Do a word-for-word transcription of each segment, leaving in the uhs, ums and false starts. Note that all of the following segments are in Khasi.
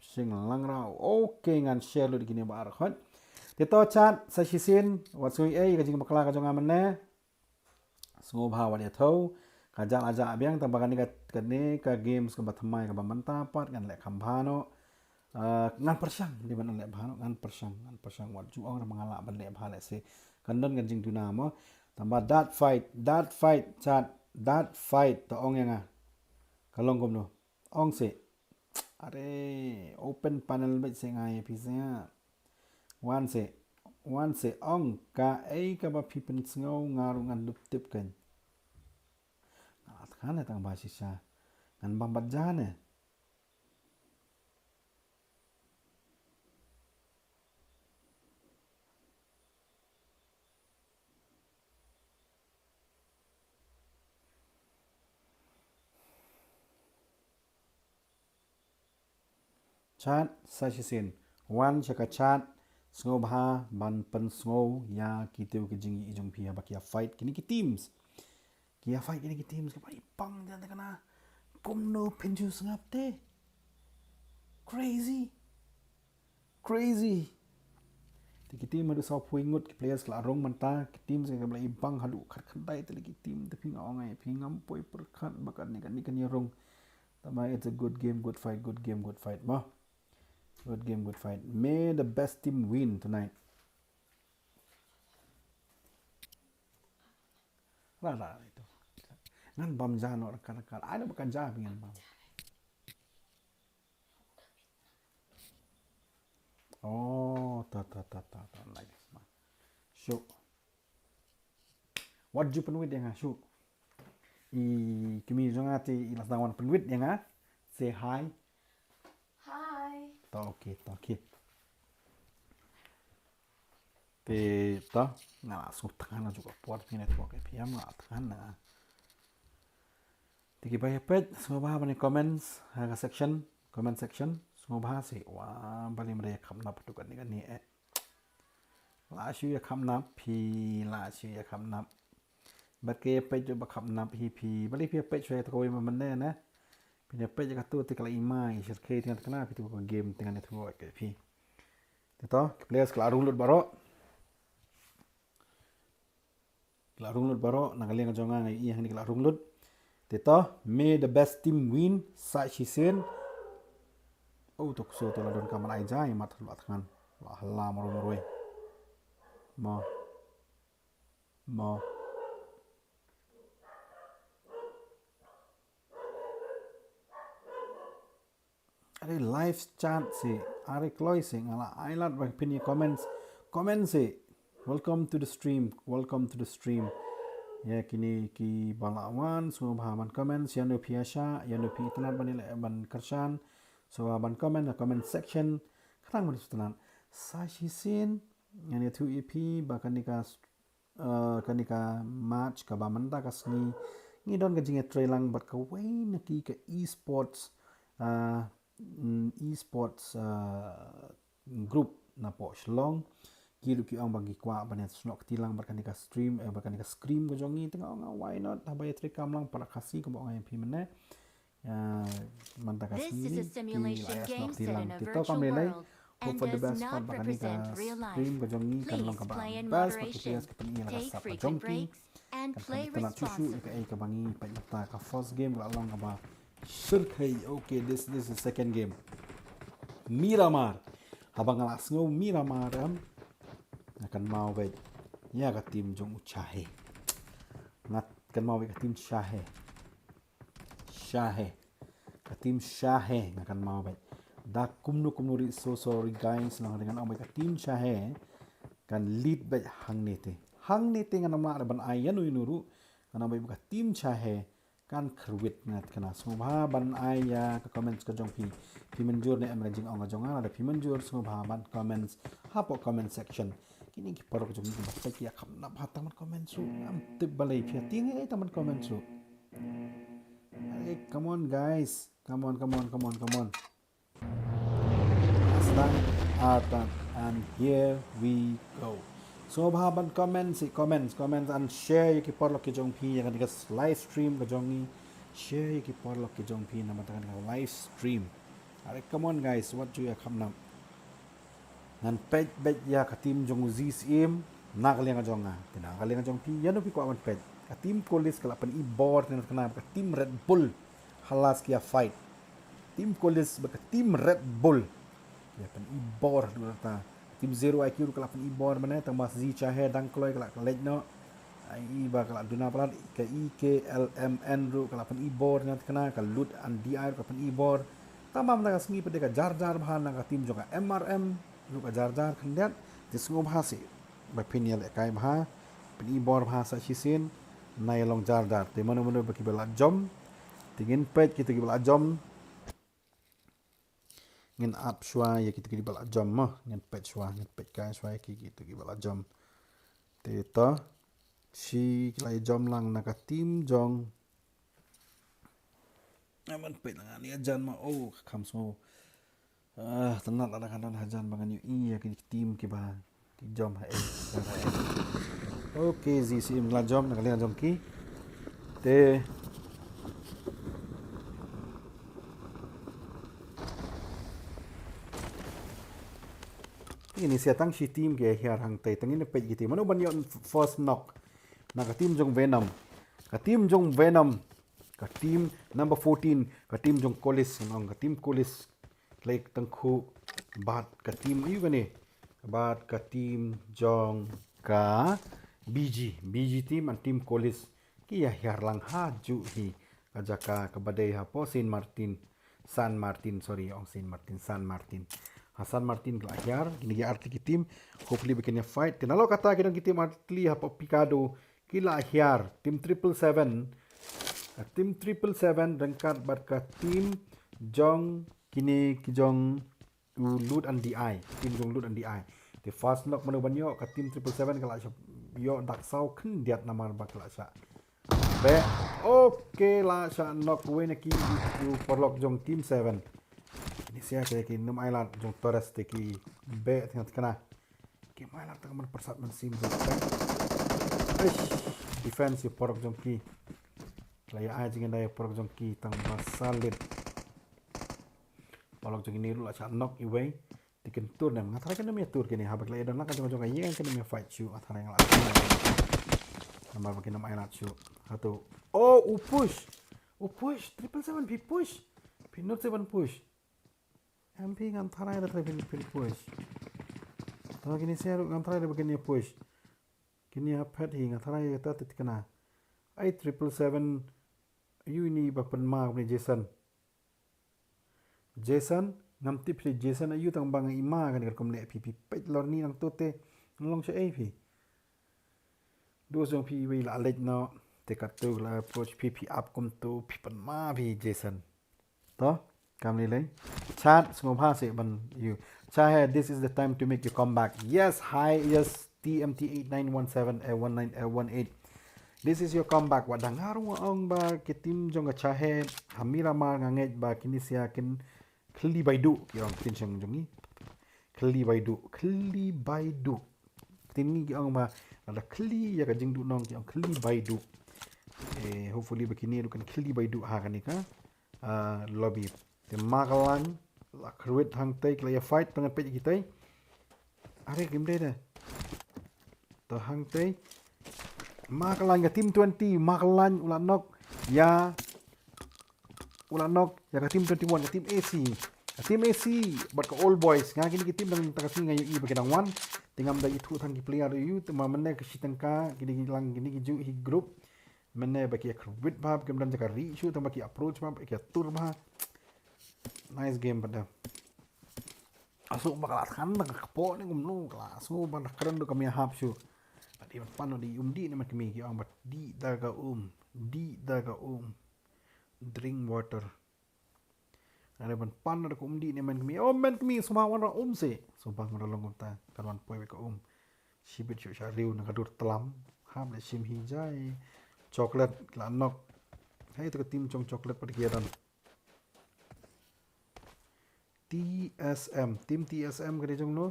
Shing lang rau. Okay, ngan share lut kine ba ar khot. Te to chat sa shisien, wat sngewbha ei ka jingbakla ka jong nga mynne. Sngewbha wat ïathuh. Ka jal ajak biang tang ba kane ka, kane ka games kaba thymmai kaba mynta pat ngan leh kham bha noh. Ah, ngan pyrshang, dei ban leh bha noh, ngan pyrshang, ngan pyrshang wat ju ong ra ma nga lah ban leh bha leh se. Kan don ka jingduna mo. Tang ba that fight, that fight, chat, that fight, to ong ïa nga. Ka long kumno. Ong se. Are, open panel bad se nga ïa phi se. Wan se, wan se ong kaei kaba phi pynsngew nga ruh ngan dup tip kan. Nga la thngan ne tang ba shisha. Ngan bam bad ja ne. Chat sa shisien. Wan sha ka chat. Sngewbha ban pynsngew ïa kito ki jingïohi jong phi haba ki ïa fight kine ki teams. Ki ïa fight kine ki teams kiba i pang jan te kana. Kumno phin ju sngap te. Crazy. Crazy. Te ki team haduh saw phew ngut ki players ki la rung mynta, ki team sa ki ba la i bang haduh khat khat dai te ki team te phi nga ong ai phi ngam poi pyrkhat ba kane kane kane rung. Tama it's a good game, good fight, good game, good fight mo. Good game, good fight. May the best team win tonight. Ra ra itu. Ngan bam ja noh rakal rakal. Ai ba kan ja phi ngan bam. Oh, ta ta ta ta ta nice. Shu. Wat ju pynwit ïa nga shu. I kmie jong nga te i la sdang wan pynwit ïa nga. Say hi. Hi. Ta okay, ta okay. Te ta nga la sngewthngan na ju ka por phi network ïa phi, nga la thngan na. Te kiba ïa peit, sngewbha ban ïa comments ha ka section, comment section, sngewbha seh. Wa, balei ym da ïa kham nap tu kane kane eh. La shu ïa kham nap phi, la shu ïa kham nap. Bad ki ïa peit ba kham nap hi phi, balei phi ïa peit shuwa ïa tu kawei mynne ne. Phi ïa peit ïa katu te ka la i mai, shyrkhei te ngan kena phi tu ka game te ngan ïa tu ka phi. Te to, ki players ka la rung lut baroh. Ki la rung lut baroh, na ka liang jong nga nga ïohi hangne ki la rung lut. Te to, may the best team win, sa shisien. Oh, to kso to la don ka man ai jai, mat la thngan. La hala maro maro. Mo. Mo. Are live chat seh, are kloi seh, nga la ai lad ba phin ïa comments, comment seh. Welcome to the stream, welcome to the stream. Ïa kine kiba la wan, sngewbha ban comment, ïano phi ïa shah, ïano phi itynnad ban ïaleh ban kyrshan. Sngewbha ban comment ha comment section. Khnang ban sngewtynnad. Sa shisien, ngan ïathuh ïa phi ba kane ka uh, kane ka match kaba mynta ka sngi ngi don ka jingïatreilang bad kawei na ki ka esports, uh, mm, esports, uh, group na poh Shillong. Ki ruh ki ong ba ki kwah ban ïasnoh kti lang bad kane ka stream, eh, bad kane ka scrim ka jong ngi. Te nga ong why not, haba ïatreikam lang para Khasi, kumba ong ïa phi mynne. Ah, mynta ka sngi ki la ïa snoh kti lang. Te to kam lei lei. Hope for the best pat ba kane ka stream ka jong ngi kan long kaba best pat ki players ki pyni la ka sap ka jong ki. Kan kan itynnad shuh shuh ïa kaei kaba ngi peit mynta. Ka first game ka la long kaba shyrkhei. Okay, this this is second game. Miramar. Haba nga la sngew Miramar em, nga kynmaw beit ïa ka team jong u Chahe. Nga kynmaw beit ka team Chahe. Shahe. Ka team Shahe nga kynmaw beit. Da kumno kumno ruh, so sorry guys, nang ringan ong beit ka team Shahe kan lead beit hangne te. Hangne te ngan ym lah ban ai ïano ïano ruh. Ngan ong beit ka team Shahe kan kyrwit. Ngat kane sngewbha ban ai ïa ka comments ka jong phi. Phi mynjur ne em ka jingong ka jong nga, lada phi mynjur sngewbha ban comments hapoh comment section. Kine ki paralok jong ngi ba peit ki ïa kham nap ha tang ban comment shuh. Ngam tip balei phi ïa tieng ïa tang ban comment shuh. Hey, come on guys. Come on, come on, come on, come on. Aslang, atan, and here we go. Sngewbha ban comment seh, comments, comments and share ïa ki paralok ki jong phi ïa kane ka live stream ka jong ngi. Share ïa ki paralok ki jong phi namar kane ka live stream. Are, come on guys, wat ju ïa kham nap. Ngan peit beit ïa ka team jong u Zee Syiem na ka liang jong nga. Te na ka liang jong phi, ïano phi kwah ban peit? Ka team Colist ka la pyni bor, te na ka team Red Bull ha last ki ïa fight. Team Colist bad ka team Red Bull ki ïa pyni bor haduh katta. Team Zero I Q ruh ka la pyni bor mynne, tang ba Zee Chahe dang kloi ka la leit noh. Ai i ba ka la duna palat, ka E K L M N ruh ka la pyni bor, na ka na ka Loot and D I ruh ka pyni bor. Tang ba mynta ka sngi pat de ka jar jar bha na ka team jong ka M R M ruh ka jar jar khyndiat. Te sngewbha seh ba phin ïa lehkai bha, pyni bor bha sa shisien. Na ïa long jar jar. Te mano mano ba ki ba la jom, te ngin peit kito ki ba la jom. Ngin ap shuwa ïa kito ki ba la jom mo. Ngin peit shuwa, ngin peit kai shuwa ïa ki, kito ki ba la jom. Te to shi ki la jom lang na ka team jong. Aman peit lang ani ajan ma, oh, kham sngew. Ah, tynnad lada kan don hajan ba ngan ïohi ïa ki team kiba ki jom ha eh, ha eh. Okay, Zee Syiem la jom, na ka liang jong ki. Te ini sia tang shi team ki hiar hangtei, tang ini peit ki team. Mano ban ïoh first knock? Na ka team jong Venom. Ka team jong Venom. Ka team number fourteen, ka team jong Colist, nong ka team Colist. Lek tangkhu bad ka team ayu kane. Bad ka team jong ka B G, B G team and team Colist. Ki ïa hiar lang ha ju hi. Ka jaka kaba dei hapoh Saint Martin. San Martin, sorry, ong Saint Martin, San Martin. Ha San Martin ka la hiar, kine ki artylli ki team, hopefully ba kin ïa fight. Te nalor kata ki don ki team artylli hapoh Picado, ki la hiar, team triple seven. Ka team triple seven ryngkat bad ka team jong kine ki jong u Loot and D I, team jong Loot and D I. Te first knock mano ban ïoh, ka team triple seven ka la shah ïoh dak saw khyndiat namar ba ka la shah Beh. Okay, la shah knock wei na ki u paralok jong team seven. Kine sia ki, ki nym ailad jong Torres te ki beh tang thikna. Ki nym ailad tang man pyrsad man sim jong ki. Eish, defense ïa u paralok jong ki. La ïa ai jingïadei ïa u paralok jong ki tang ba solid. Paralok jong kine ruh la shah knock iwei. Te kin tur ne, nga tharai kin nym ïa tur kine, haba ki la ïa don la ka jong ka jong ka ïing kin nym ïa fight shuh, nga tharai nga la. Namar ba kin nym ailad shuh. Hato. Oh, u push. U push, triple seven phi push. Phi not seven push. M P ngam tharai da tharai phin, phin push. To kine sia ruh ngam tharai da ba kin ïa push. Kin ïa phet hi, nga tharai kata te thikna. Ai triple seven. Aïu ini ba pynma kumne Jason. Jason, ngam tip phi Jason aïu tang ba nga ima kane ka rukom leh phi, phi peit lor ni nangto te. Nga long shaei phi. Duh jong phi wei la leit noh. Te katto la approach phi, phi ap kumto phi pynma phi Jason. To, kam lei lei. Chat, sngewbha seh ban ïa. Chahe, this is the time to make your comeback. Yes, hi, yes, T M T eight nine one seven A one nine A one eight. This is your comeback. Wat dang nga ruh nga ong ba ki team jong ka Chahe ha Miramar nga ngeit ba kine sia kin khlieh baiduh ki ong ktien shong jong ngi. Khlieh baiduh, khlieh baiduh. Ktien ngi ki ong ba lada khlieh ïa ka jingduhnong ki ong khlieh baiduh. Eh, hopefully ba kine ruh kin khlieh baiduh ha kane ka, ah, lobby. Te ma ka lain la kyrwit hangtei ki la ïa fight tang peit kitei. Are kim dei de. To hangtei. Ma ka lain ka team twenty, ma ka lain u la knock ïa, u la knock ïa ka team twenty-one, ka team A C. Ka team A C bad ka Old Boys. Nga kine ki team dang ta ka sngi nga ïohi ba ki dang wan. Te ngam da ithuh tang ki player ïa u, te ma mynne ka shi tyngka kine ki lang kine ki ju hi group. Mynne ba ki kyrwit bha, ba kim don jaka ri shuh, tang ba ki approach bha, ba ki tur bha. Nice game bad da. Asu ba ka la than da ka kpoh ne kumno ka la sngew ba da kren da ka mih hap shuh. Adi ban pan di um di ne man kmie ki ong ba di da ka um, di da ka um. Drink water. Adi ban pan da ka um di ne man kmie. Oh man kmie suma wan ra um se. Suma wan ra long kumta. Kan wan poi ka um. Shibit shuh sha riu na ka dur tlam. Hap le shim hi jai. Chocolate la nok. Hai tu ka team jong chocolate pat ki dan. T S M, team T S M ka dei jong no.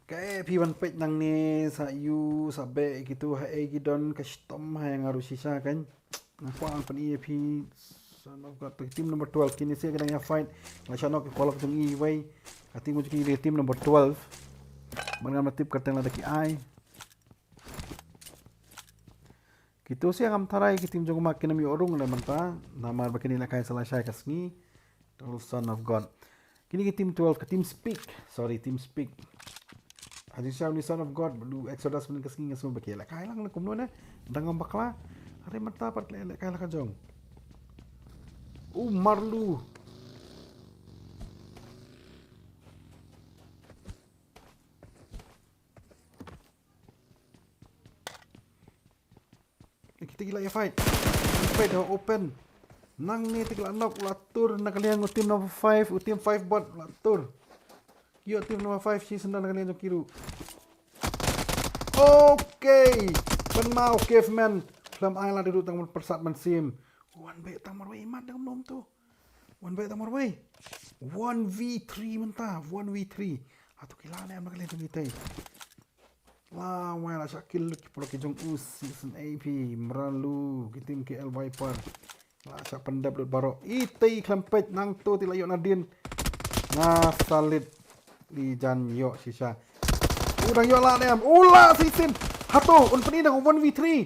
Kaei phi ban peit nangne sa ïu sa beh kitu ha ei ki don ka shitom ha ïa nga ruh shisha kan. Nga kwah ban pyni ïa phi. Son of God, team number twelve kine seh ki dang ïa fight. Nga shah nok ki paralok jong i wei. Ka team jong ki dei team number twelve. Ban ngam tip ka teng lada ki ai. Kitu seh ngam tharai ki team jong ma kin ym ïoh rung lei mynta. Namar ba kine la kai sa lashai ka sngi. Tol Son of God. Kine ki team twelve ka team Speak. Sorry, team Speak. Ha jingshisha uni Son of God, ba du Exodus mynne ka sngi nga sngew ba ki lehkai lang ne kumno ne. Dang ngam bakla. Hynrei mynta pat ki lehkai la ka jong. U Marlu. Kita ki la ïa fight. Fight ha open. Nangne te ki la knock, la tur na ka liang u team number five, u team five bot la tur. Ïoh team number five shi senda na ka liang jong ki ruh. Okay. Pynmaw Caveman. Khlem ai lad ruh tang ban pyrsad ban sim. Wan beh tang marwei mat dang mlom tu. Wan beh tang marwei. One v three mynta, one v three. Hato ki lah ne em na ka liang jong ki tei. La wai la shah kill ki paralok ki jong u Season A P, Mralu, ki team K L Viper. La shah pyndep lut baroh. Itei khlem peit nangto te la ïoh nadien. Nga salit. Li jan ïoh shisha. U dang ïoh lah ne em. U lah Season. Hato un pyni da ka one v three.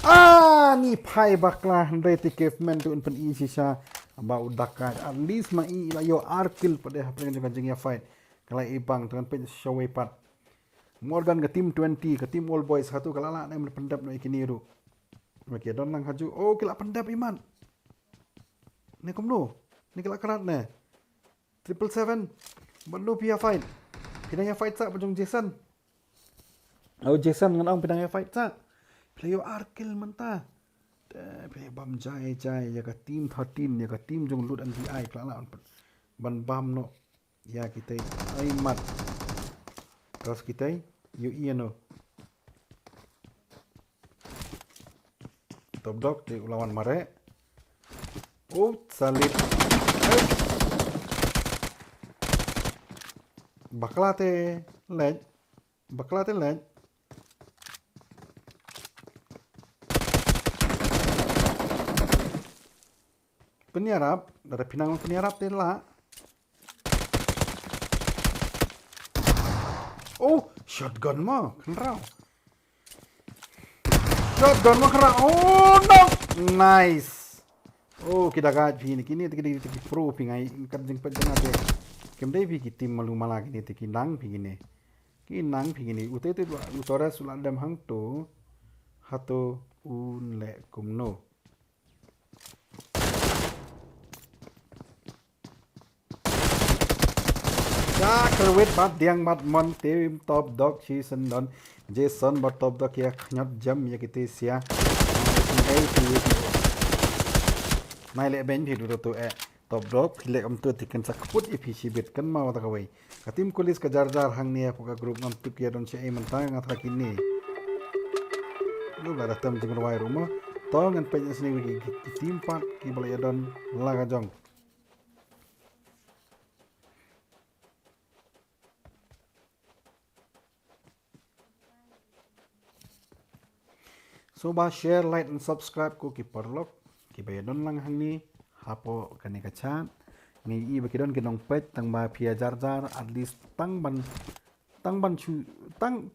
Ah, ni phai bakla hynrei te Caveman te un pyni shisha. Ba u dakai at least ma i la ïoh ar kill pat de hapdeng jong ka jingïa fight. Ka la i bang te ngan peit shawei pat. Morgan ka team twenty, ka team Old Boys, hato ka la lah ne em pyndep noh ïa kine ruh. Ma ki don lang ha ju. Oh, ki la pyndep imat. Ne kumno? Ne ki la krat ne. Triple seven. Bad no phi ïa fight. Phi dang ïa fight sa bad jong Jason. Oh Jason ngan ong phi dang ïa fight sa. Phi la ïoh ar kill mynta. Te phi la ïa bam jai jai ïa ka team thirteen, ïa ka team jong Lut N D I phi la lah. ban bam noh ïa kitei. Ai mat. Kas kitei ïohi ïa no. Top Dog te u la wan mareh. U salit. Bakla te leit. Bakla te leit. Pynïarap, lada phi nang pynïarap te lah. Oh, shotgun mo, kynraw. Shotgun mo kynraw. Oh no. Nice. Oh, ki da guide phi ne kine te ki dei te ki pro phi ngai kat jingpeit jong nga te. Kim dei phi ki team malu mala kine te ki nang phi kine. Ki nang phi kine. Ute te u Torres u la dem hangto. Hato un leh kumno. Ka kyrwit bad diang bad mon, team Top Dog shi syndon. Jason bad Top Dog ïa khñiot jam ïa kite sia. Nai leh beiñ phi du tu eh. Top Dog phi leh kumtu te kan sa kput ïa phi shibit kan ma wata kawei. Ka team Kulis ka jar jar hangne hapoh ka group ngam tip ïa don shaei mynta nga tharai kine. Lu la da tem jingrwai ruh mo. To ngan peit ïa sini ki, ki, ki team pat kiba la ïa don la ka jong. So ba share, like and subscribe ko ki paralok kiba ïa don lang hangne hapoh kane ka chat. Ngi i ba ki don ki nongpeit tang ba phi ïa jar jar at least tang ban tang ban shu tang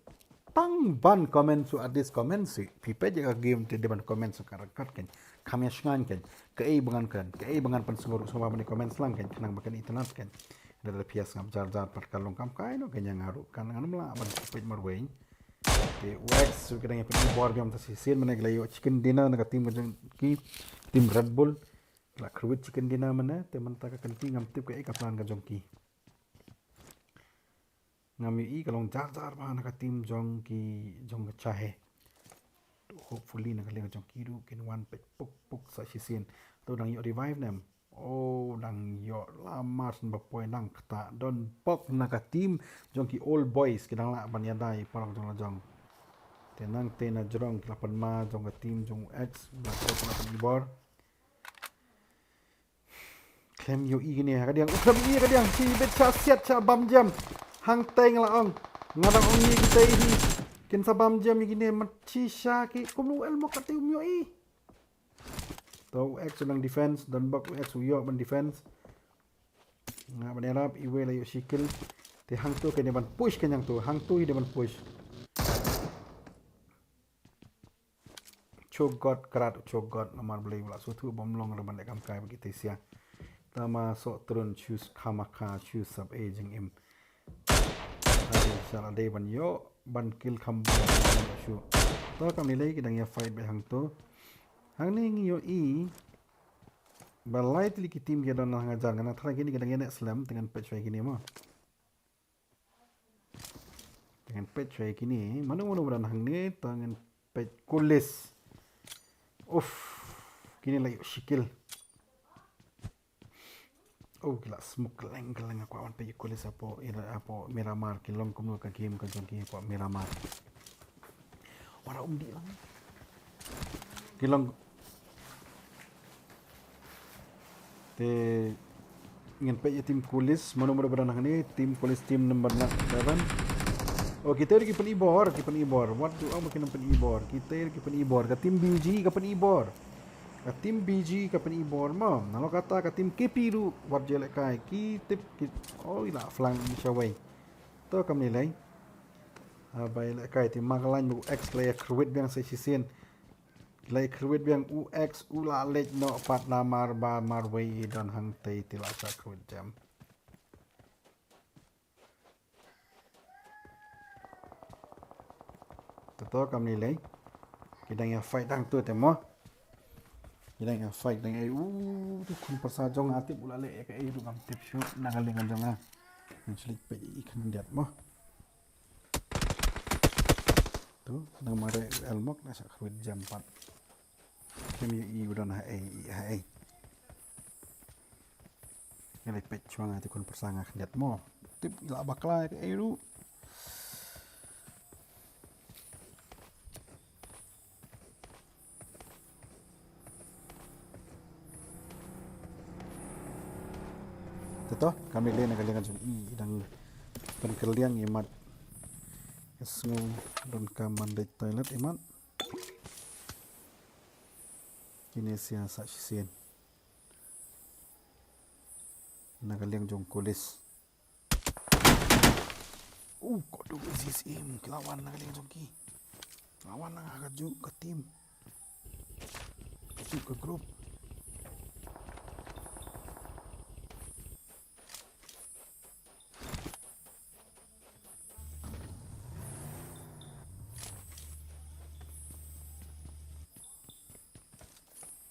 tang ban comment shu at least comment shu phi peit ïa ka game te de ban comment shu ka record kan. Kham ïa shngain kan. Kaei ba ngan kan. Kaei ba ngan pynsngew ruh sngewbha ban comment lang kan. Khnang ba kan internet kan. Da da phi ïa sngap jar jar pat ka long kam kai no kan ïa nga ruh kan ngan mla ban peit marwei. Te u X shu ka dang ïa pynibor biang ta shisien mane ka la ïoh chicken dinner na ka team ka jong ki team Red Bull. La kyrwit chicken dinner mane te mynta ka kynti ngam tip kaei ka plan ka jong ki. Ngam ïohi ka long jar jar ba na ka team jong ki jong ka Chahe. Hopefully na ka liang jong ki ruh kin wan peit puk puk sa shisien. To dang ïoh revive nem. Oh dang ïoh lamar shen ba poi nang kata don pok na ka team jong ki Old Boys ki dang lah ban ïadei paralok jong la jong. Te nangte na jrong ki la pynma jong ka team jong X Black Hawk la pynibor. Khlem ïohi kine ha ka diang. U khlem ïohi ha ka diang. Shibit sha siat sha bam jam. Hangtei nga la ong. Nga dang ong ïa kitei hi. Kin sa bam jam ïa kine mat shisha ki. Kumno u Elmok katei um ïohi. To u X u nang defense. Don bok u X u ïoh ban defense. Nga ban ïarap iwei la ïoh shi kill. Te hangto kine ban push kan hangto. Hangto hi de ban push. Chok got krat chok got namar Blei u la suthu bom long re ban leh kam kai ba ki te sia. Tama so trun choose khamaka choose sab e jing im. Ai sa la dei ban ïoh ban kill kham bom shu. To kam ni lei ki dang ïa fight ba hangto. Hangne ngi ïohi ba lai tylli ki team ki don na ngajar nga na tharai kini ki dang ïa ne slem te ngan peit shwai kini mo. Te ngan peit shwai kini. Mano mano ba don hangne te ngan peit Kulis. Uff. Kini la ïoh shi kill. Oh ki la smoke kylleng kylleng, nga kwah wan peit Kulis hapoh ira hapoh Miramar ki long kumno ka game ka jong ki hapoh Miramar. Wara um dih lang. Ki long. Te ngan peit ïa team Kulis, mano mano ba don hangne, team Kulis team number na seven. Oh, kita ki pynibor, ki pynibor. Wat du ong ba ki nang pynibor. Kita ki pynibor. Ka team B G ka pynibor. Ka team B G ka pynibor mo. Nalor kata ka team K P ruh wat ju lehkai. Ki tip ki. Oh, ila flang ni shawei. To kam ni lei. Haba ïalehkai te ma ka lain ba u X la ïa kyrwit biang sa shisien. La ïa kyrwit biang u X u la leit noh pat namar ba marwei i don hangtei te la sa kyrwit jam. Te to kam ni lei. Ki dang ïa fight dang tu te mo. Ki dang ïa fight dang ai u tu khun pyrsa jong nga tip u la leh ïa kaei ruh ngam tip shuh na ka liang ka jong nga. Ngan shu leit peit i khyndiat mo. Tu nang mareh u Elmok na sa kyrwit jam pat. Khlem ïohi u don ha ei ha ei. Leit peit shuwa nga te khun pyrsa nga khyndiat mo. Tip ila bakla ka ei ruh. Te to, kane lei na ka liang jong i, i dang pynkylliang i mat. Ka sngew donkam ban leit toilet i mat. Kine sia sa shisien. Na ka liang jong Kulis. U, ko du zi sim, ki la wan na ka liang jong ki. Ki la wan na ka juh ka team. Ka juh ka group.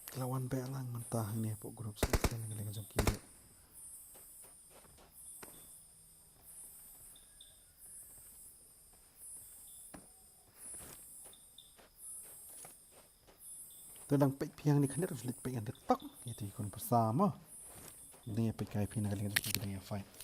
Ki la wan beh lang mynta hangne hapoh group stage, na ka liang jong ki. Te dang peit phi hangne khyndiat, leit peit hangne tok. Ïa te khun pyrsa mo. Dang ïa peit kai phi na ka liang jong ki dang ïa fight.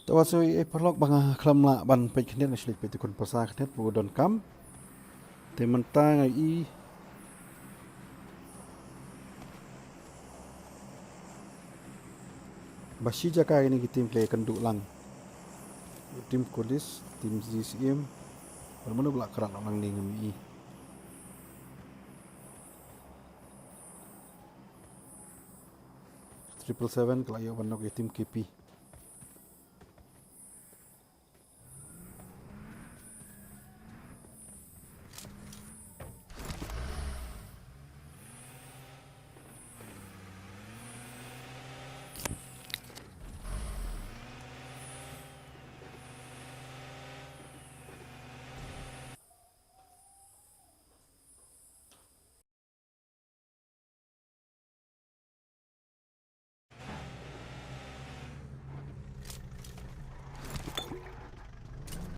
Te wat shu ïa paralok ba nga khlem lah ban peit khyndiat, nga shu leit peit te khun pyrsa khyndiat ba u donkam. Te mynta nga i ba shi jaka kine ki team ki la ïakynduh lang. Team Kulis, team Z C M. Ba mano ba la krat lang ne ngam i. Triple seven ka la ïoh ban knock ïa team K P.